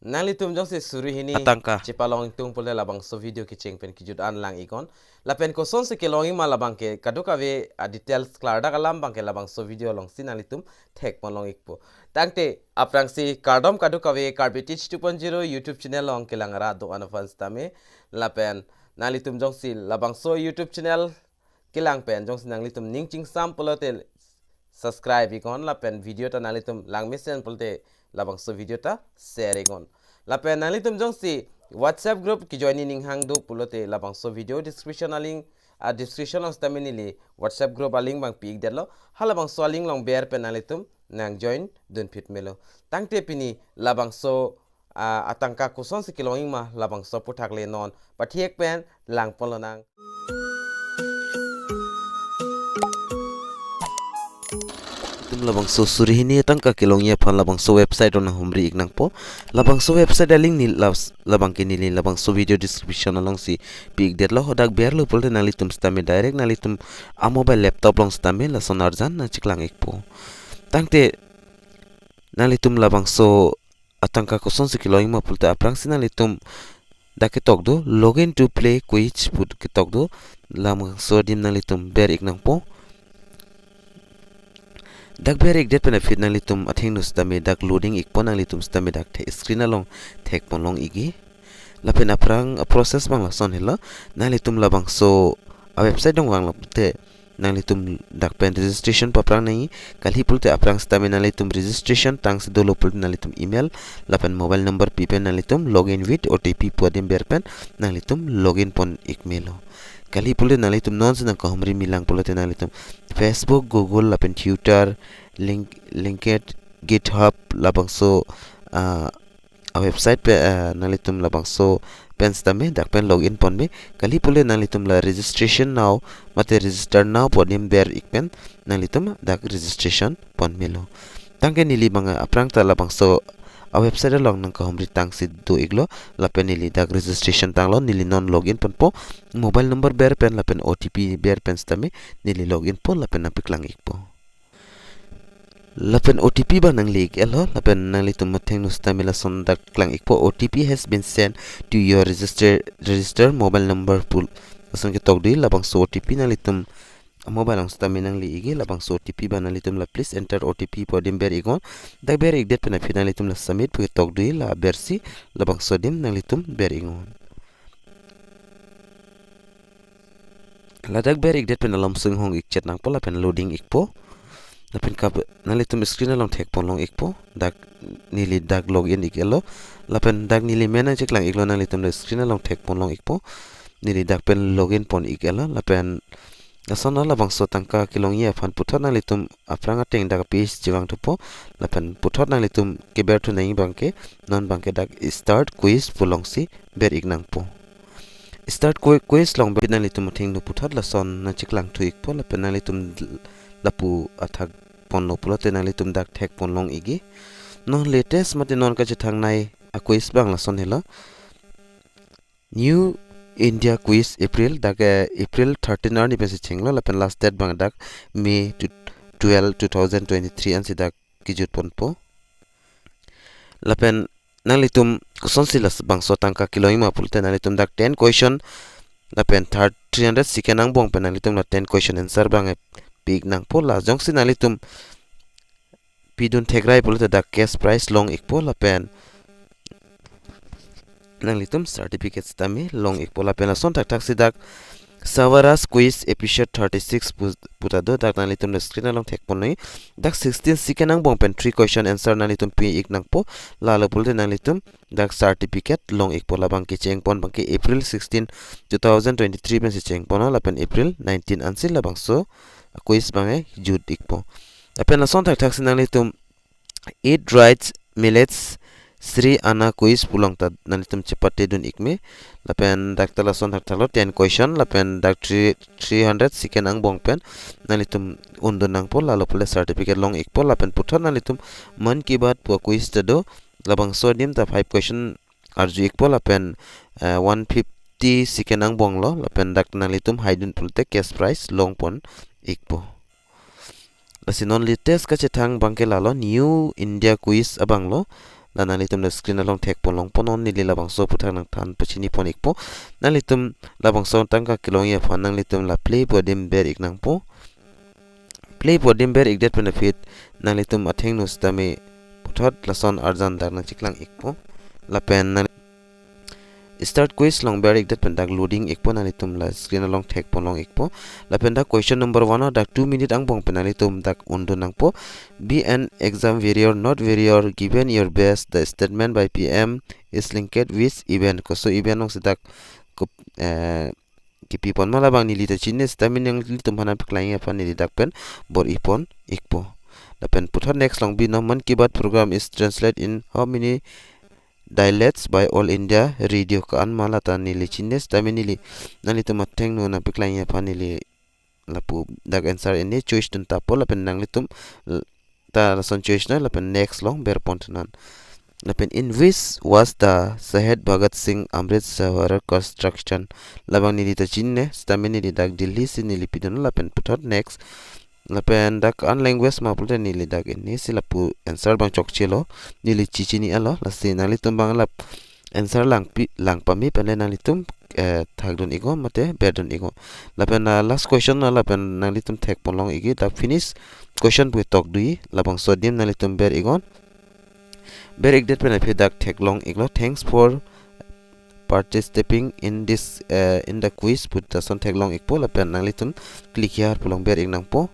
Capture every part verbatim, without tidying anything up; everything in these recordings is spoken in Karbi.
nanglitum jongsi suri hini atangka chepalong ingtung pulote labangso video kecheng pen kejut an lang iknon. Lapen kosonsi kelongji ma labang ke kadokave a details klardak alam abang ke labangso video alongsi nanglitum thekponlong ikpo. Tangte aphrangsi kardom kadokave Karbi Teach two point zero YouTube channel along kelang arat do-an aphan sitame. Lapen nanglitum jongsi labangso YouTube channel kelang pen jongsi nanglitum ning chingsam pulote subscribe iknon, lapen video ta nanglitum langmesen pulote labangso video ta share iknon. Lapen nanglitum jongsi WhatsApp group kejoin ning hang do pulote labangso video description a link, a description along sitame neli WhatsApp group a link abang pi-ikdetlo. Halabangso a link along ber pen nanglitum nang join dunphit melo. Tangte pini labangso, ah, atangka kosonsi kelongji ma labangso aphuthak le non pathek pen langponlonang. Itum labangso suri hini atangka kelongji aphan labangso website along humri iknangpo. Labangso website a link neli las-, labang ke neli labangso video description alongsi pi-ikdetlo. Hadak berlo pulote nanglitum sitame direct nanglitum a mobile laptop along sitame lason arjan nangcheklang ikpo. Tangte nanglitum labangso atangka kosonsi kelongji ma pulote aphrangsi nanglitum dak ketok do login to play quiz pu ketok do, labangso adim nanglitum ber iknangpo. Dak ber ikdet pen aphi nanglitum athengno sitame dak loading ikpo, nanglitum sitame dak the-, screen along thekponlong ikji. Lapen aphrang a process abang lason helo, nanglitum labangso a website along vanglo te nanglitum dak pen registration paphrang nangji. Kali pulote aphrang sitame nanglitum registration tangsi dolo pulote nanglitum email lapen mobile number pi pen nanglitum login with O T P pu adim ber pen nanglitum login pon ik melo. Kali pulote nanglitum nonsi nangkahumri milang pulote nanglitum Facebook, Google lapen Twitter, Link-, LinkedIn, GitHub labangso, ah, a website pen, eh, nanglitum labangso pen sitame dak pen login pon me. Kali pulote nanglitum la registration now mate register now pu adim ber ik pen nanglitum dak registration pon melo. Tangke neli abang aphrang ta labangso a website along nangkahumri tangsi do iklo, lapen neli dak registration tanglo, neli non login ponpo, mobile number ber pen lapen O T P ber pen sitame neli login po lapen nangpeklang ikpo. Lapen O T P abang nangli ik-etlo, lapen nanglitum athengno sitame lason dak klang ikpo, "O T P has been sent to your register, register mobile number" pu lason ketok doji. Labangso O T P nanglitum mobile along sitame nangli ikji, labangso O T P abang nanglitum la "Please enter O T P" pu adim ber iknon. Dak ber ikdet pen aphi nanglitum la "Submit" pu ketok doji, la bersi labangso adim nanglitum ber iknon. Ladak ber ikdet pen alam sunghong ikchet nangpo lapen loading ikpo. Lapen kap nanglitum screen along thekponlong ikpo. Dak neli dak login ik-etlo. Lapen dak neli amen nangcheklang iklo, nanglitum dak screen along thekponlong ikpo. Neli dak pen login pon ik-etlo. Lapen lason labangso atangka kelongji aphan puthot nanglitum aphrang ateng dak page chevang thupo. Lapen puthot nanglitum keber thu nangji abang ke non abang ke dak start quiz pu alongsi ber ik nangpo. Start qui-, quiz along ber nanglitum athengno puthot lason nangcheklang thu ikpo lapen nanglitum lapu athak ponlo pulote nanglitum dak thekponlong ikji. Non latest mate non kachethangnei a quiz abang lason helo, New India Quiz April, dak, eh, April thirteen arni pensi chenglo, lapen last date abang dak May to twelve, two thousand twenty-three ansi dak kejut ponpo. Lapen nanglitum kosonsi labangso atangka kelongji ma pulote nanglitum dak ten question lapen third three hundred second angbong pen nanglitum la ten question answer abang pi ik nangpo. La jongsi nanglitum pidun thekrai pulote dak cash prize long ikpo lapen nanglitum certificate sitame long ikpo. Lapen lason thakthak si dak Savaraj Quiz episode thirty-six pu-, pu ta do, dak nanglitum la screen along thekponlong. Dak sixteen second angbong pen three question answer nanglitum pi ik nangpo. Lalo pulote nanglitum dak certificate long ikpo. Labang ke chengpon abang ke April sixteen, two thousand twenty-three pensi chengponlo, lapen April nineteen ansi labangso quiz abang ke jut ikpo. Lapen lason thakthak si nanglitum Eat Right Millets Sri Anna Quiz pu along ta nanglitum chepate dun ik me. Lapen dak ta lason thakthak lo, ten question lapen dak three, three hundred second angbong pen nanglitum undun nangpo, lalo pulote certificate long ikpo. Lapen puthot nanglitum Mann Ki Baat pu a quiz ta do, labangso adim ta five question arju ikpo lapen, eh, one fifty second angbong lo, lapen dak nanglitum haidun pulote cash prize long pon ikpo. Lasi non latest kachethang abang ke lalo New India Quiz abang lo. La nanglitum la screen along thekpon longpo, non neli labangso aphuthak nangthan pachini pon ikpo. Nanglitum labangso tangka kelongji aphan nanglitum la play pu adim ber ik nangpo. Play pu adim ber ikdet pen aphi nanglitum athengno sitame puthot lason arjan dak nangcheklang ikpo. Lapen nang start quiz along ber ikdet pen dak loading ikpo, nanglitum la screen along thekpon long ikpo. Lapen dak question number one dak two minute angbong pen nanglitum dak undun nangpo. Be an exam warrior, not warrior, given your best, the statement by P M is linked with event. Koso event alongsi dak kup-, eh, kipipon ma labang neli ta chinine sitame nanglitum aphan nangpaklangji aphan neli dak pen bor-ipon ikpo. Lapen puthot next along bi, no Mann Ki Baat program is translated in how many dialects by All India Radio, ko-an ma lata neli chinine sitame neli nanglitum athengno nangpaklangji aphan neli lapu dak answer ini choice dun tapo, lapen nanglitum l-, ta lason choice non, lapen next along berpon thunan. Lapen in which was the Shaheed Bhagat Singh Amrit Sarovar construction? Labang neli ta chinine sitame neli dak Delhi si neli pidun, lapen puthot next. Lapen dak an language ma pulote neli dak ini si lapu answer abang chokchelo, neli chechini alo, lasi nanglitum abang lap answer langpi, lang pame pen le nanglitum, eh, thakdun iknon mate berdun iknon. Lapen, ah, last question na, lapen nanglitum thekpon long ikji, dak finish question pu tok dui, labangso adim nanglitum ber iknon. Ber ikdet pen aphi dak theklong iklo, "Thanks for participating in this, eh, in the quiz" pu ta lason theklong ikpo, lapen nanglitum click here pu along ber ik nangpo.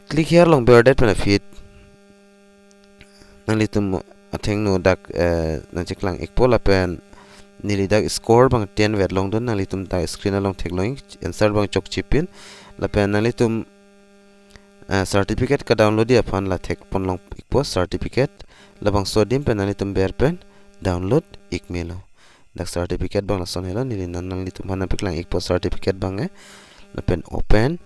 Click here along berdet pen aphi nanglitum athengno dak, eh, nangcheklang ikpo, lapen neli dak score abang ten vet longdun, nanglitum dak screen along theklong ik, answer abang chokche pin, lapen nanglitum, eh, certificate kedownloadji aphan la thekpon long ikpo, certificate. Labangso adim pen nanglitum ber pen download ik melo. Dak certificate abang lason helo, neli non nanglitum aphan nangpaklang ikpo certificate abang, eh. Lapen open.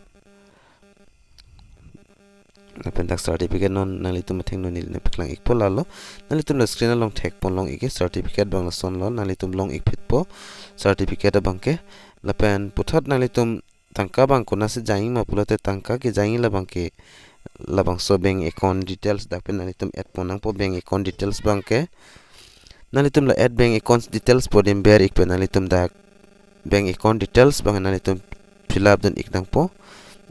Lapen dak certificate non nanglitum athengno neli nangpaklang ikpo, lalo nanglitum la screen along thekpon long ikji, certificate abang lasonlo, nanglitum long ik phitpo certificate abang ke. Lapen puthot nanglitum tangka abang konatsi jangji ma pulote tangka kejangji labang ke labangso bank account details dak pen nanglitum add pon nangpo, bank account details abang ke. Nanglitum la add bank account details pu adim ber ik pen nanglitum dak bank account details abang nanglitum fill up dun ik nangpo.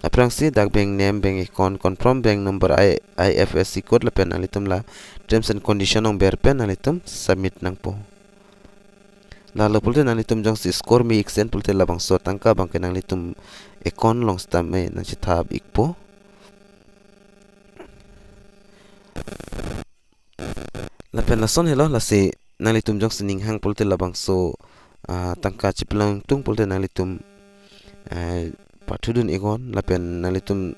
Aphrangsi dak bank name, bank account, confirm bank number, I-, I F S C code lapen nanglitum la terms and condition along ber pen nanglitum submit nangpo. Lalo pulote nanglitum jongsi score me ik sen pulote labangso tangka abang ke nanglitum account along sitame nangchethap ikpo. Lapen lason helo, lasi nanglitum jongsi ning hang pulote labangso, ah, tangka chiplang tung pulote nanglitum, eh, pathudun iknon, lapen nanglitum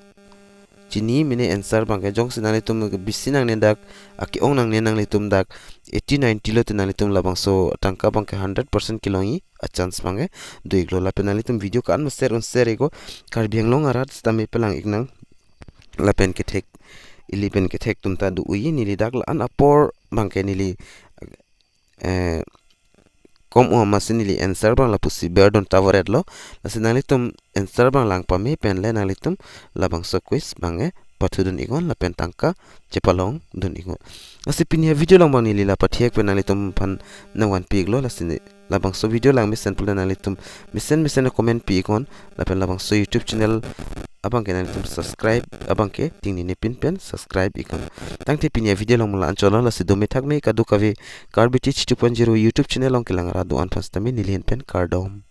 chini mene answer abang ke, jongsi nanglitum bisi nangne dak, ake-ong nangne nanglitum dak eighty ninety lote nanglitum labangso tangka abang ke hundred percent kelongji achance abang ke do iklo. Lapen nanglitum video ko-an ma share un share iknon, Karbi Anglong arat sitame pelang ik nang. Lapen kethek, ili pen kethek atum ta do-oiji, neli dak la-an apor abang ke neli, eh, kom-o amatsi neli answer abang lapusi berdun tavaret lo. Lasi nanglitum answer abang lang pame pen le nanglitum labangso quiz abang, eh, pathudun iknon lapen tangka chepalongdun iknon. Lasi pini avideo along abang neli la pathek pen nanglitum aphan nangvanpi iklo, lasi ne labangso video lang mesen pulote nanglitum mesen mesen comment pi iknon, lapen labangso YouTube channel abang ke nanglitum subscribe abang ke tingnine pin pen subscribe iknon. Tangte pini avideo along la-an chotlo, lasi dome thakme kadokave Karbi Teach two point zero YouTube channel along kelang arat do-an aphan sitame neli ahin pen kardom.